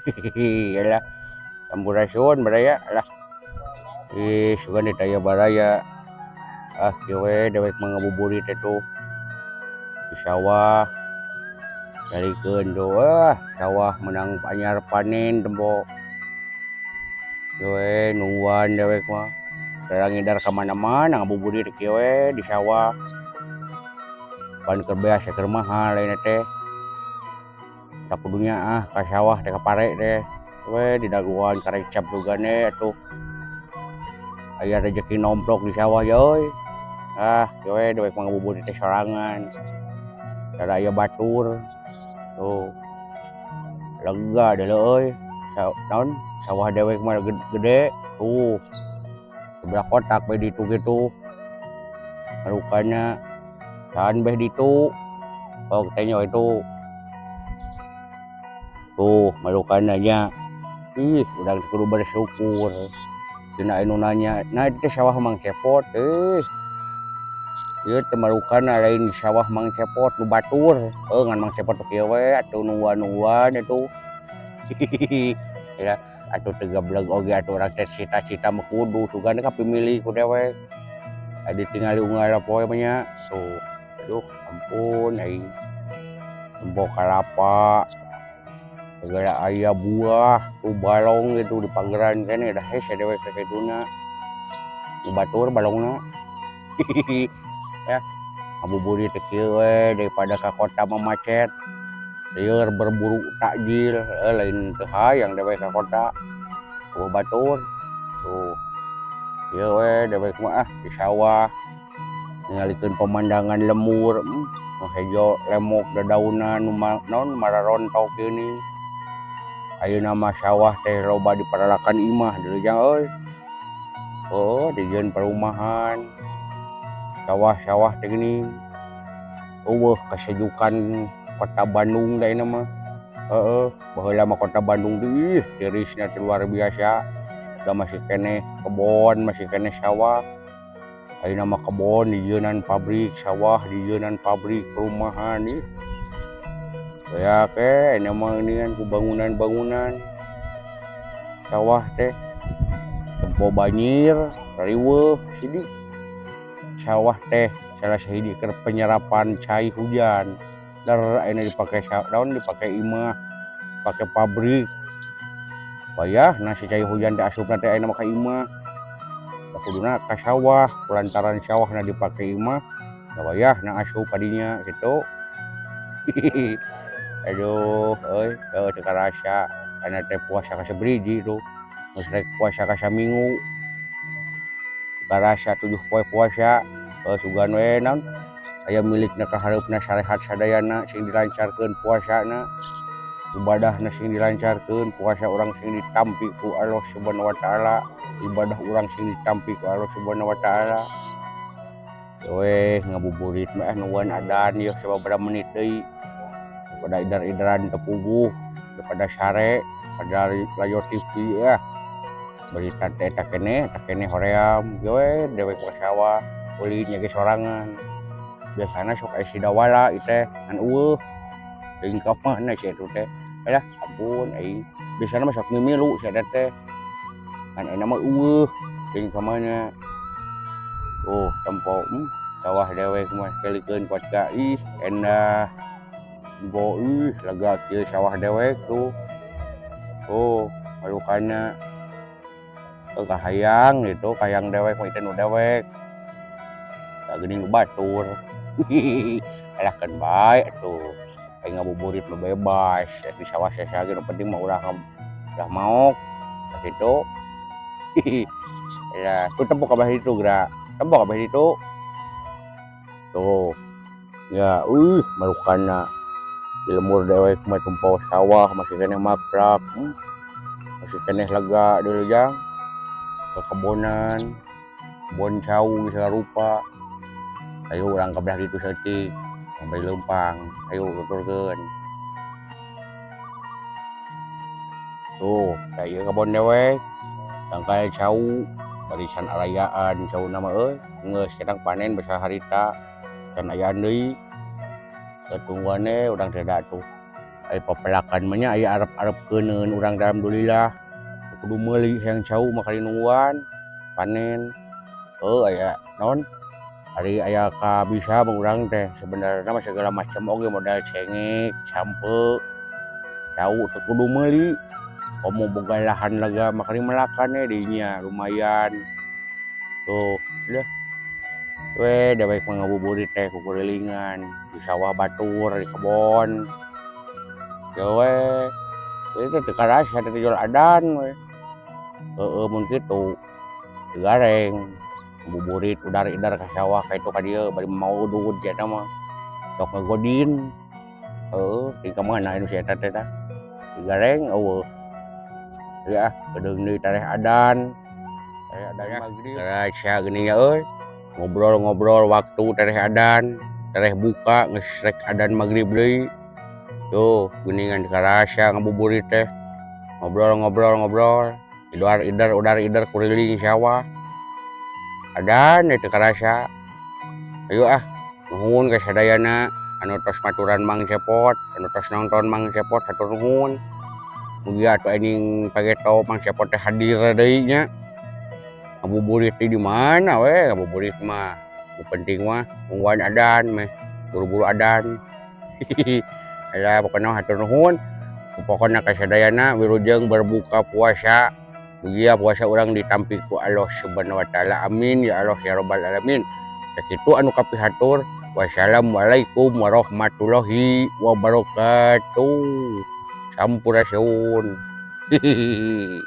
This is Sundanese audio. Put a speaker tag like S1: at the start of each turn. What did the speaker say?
S1: Yalah, sampurasun baraya lah. Ih, sugan ditaya baraya. Ah, kieu we dewek mah ngabuburit teh tuh. Di sawah. Carikeun tuh, ah, sawah menang anyar panen tempo. Kieu we nungguan dewek mah. Tara ngidar ka mana-mana ngabuburit kieu we di sawah. Pan keur beas keur mahal ayeuna teh. Da kudunya ah ka sawah teh ka pare teh. We didagoan karecap sugane atuh. Aya rejeki nomplok di sawah ya euy. Ah, kieu we dewek mah ngabuburit teh sorangan. Tara aya batur. Tuh. Lega deuleu euy. Naon sawah dewek mah gede. Tuh. Sebelah kotak bae ditu kitu. Marukana sahan beh ditu. Oh, teh itu. Tuh, marukana nya. Ih, urang teh kudu bersyukur. Dina anu nanya, nah itu sawah Mang Cepot euy. Ieu teh marukana lain sawah Mang Cepot nu batur. Heuh, ngan Mang Cepot teh kieu we atuh nungguan-nungguan atuh. Ya, atuh teu gableg oge atuh urang teh cita-cita mah kudu sugan ka pimilih ku dewek. Adi tingali unggal poe mah nya. Tuh, aduh ampun aing. Tempo kalapa. Segala aya buah tuh balong gitu di pageran keneh dah hese dewek teh kituna. Nu batur balongna. Ya, ngabuburit teh kieu we daripada ka kota mah macet. Lieur berburu takjil, lain teu hayang dewek ka kota. Eueuh batur. Tuh. Kieu we dewek mah ah di sawah. Ningalikeun pemandangan lembur, nu hejo lemok dadaunan nu naon mararontok ieu ni. Ayeuna mah sawah teh loba diparalakan imah deui jang euy. Heuh, dijieun perumahan. Sawah-sawah teh geuning. Eueuh kesejukan kota Bandung da ayeuna mah. Heeh, baheula mah kota Bandung teh ih tirisna teh luar biasa. Da masih keneh kebon, masih keneh sawah. Ayeuna mah kebon dijieunnan pabrik, sawah dijieunnan pabrik, perumahan ih. Beak we ayeuna mah geuningan ku bangunan-bangunan. Sawah teh tempo banjir, riweuh sidik. Sawah teh salah sahiji keur penyerapan cai hujan. Dar ayeuna dipake naon dipake imah, pake pabrik. Wayahna si cai hujan teh asupna teh ayeuna mah ka imah. Da kuduna ka sawah, kulantaran sawahna dipake imah, da wayahna asup ka dinya kitu. Aduh euy, heuh teu karasa ayeuna teh puasa ka sabaraha tuh. Geus rek puasa ka saminggu. Teu karasa 7 poe puasa. Heuh sugan we naon aya milikna ka hareupna sarehat sadayana sing dilancarkeun puasana. Ibadahna sing dilancarkeun, puasa urang sing ditampi ku Allah Subhanahu wa taala, ibadah urang sing ditampi ku Allah Subhanahu wa taala. Weh ngabuburit mah nungguan adan ieu sababaraha menit deui. Pada idar-idaran teu puguh, daripada sare, pada layo TV ya. Berita teh eta keneh hoream kieu we dewek ka sawah, ulin ge sorangan. Biasana sok aya si dawala ieu teh ngan eueuh. Teuing ka mana si eta teh. Alah ampun aing. Biasana mah sok mimilu si eta teh. Ngan ayeuna mah eueuh, teuing ka mana. Tuh tempo sawah dewek mah kelikeun kuat ka ih endah. Tempo ih lega kieu sawah dewek tuh. Tuh marukana. Heuh kahayang gitu, kahayang dewek mah ieu teh nu dewek. Da geuning nu batur. Alah keun bae atuh. Aing ngabuburit mah bebas, di sawah sesa ge nu penting mah ulah maok kitu. Ya, tuh tempo ka belah ditu geura. Tempo ka belah ditu. Tuh. Ya, marukana. Di lembur dewek mah tempo sawah masih keneh makrak, masih keneh lega deui jang. Kekebonan, kebon cau segala rupa. Ayo urang ka belah ditu saeutik, bari leumpang. Ayo tuturkeun. Tuh, da ieu kebon dewek. Tangkal cau, barisan arayaan cauna mah euy. Geus ketang panen basa harita. Can ayaan deui. Tungguan we urang teh da atuh. Ai papelakan mah nya aya arep-arep keuneun urang, alhamdulillah. Kudu meuli hayang cau mah kali nungguan panen. Heuh, aya naon? Ari aya kabisa mah urang teh sebenarnya mah segala macam oge, modal cengek, sampeu, cau teu kudu meuli. Komo boga lahan lega mah kali melakan we dinya lumayan. Tuh, udah. We dewek mah ngabuburit teh kukurilingan di sawah batur, di kebon. Ya we, jadi teh teu karasa teh jual adan we. Heeh, mun kitu teu gareng. Ngabuburit udar-idar ka sawah ka ditu ka dieu bari maudud si eta mah. Sok ngagodin. Heuh, di ka mana anu si eta teh tah. Teu gareng eueuh. Ya, kedeung deui tareh adan. Tareh adan magrib. Karasa geuning nya euy. Ngobrol-ngobrol waktu tareh adan, tareh buka geus rek adan magrib deui. Tuh, geuningan karasa ngabuburit teh. Ngobrol-ngobrol-ngobrol, idar-idar udar-idar kuriling sawah. Adan teu karasa. Ayo ah, nuhun ka sadayana anu tos maturan Mang Cepot, anu tos nonton Mang Cepot, hatur nuhun. Mugia atuh anjing pageto Mang Cepot teh hadir deui nya. Ngabuburit teh di mana we ngabuburit mah. Nu penting mah nungguan adan meh, buru-buru adan. Alah, pokona hatur nuhun. Pokona ka sadayana wilujeng berbuka puasa. Mugia puasa urang ditampi ku Allah Subhanahu wa taala. Amin ya Allah ya rabbal alamin. Sakitu anu kapihatur. Wassalamualaikum warahmatullahi wabarakatuh. Sampurasun. Hihihi.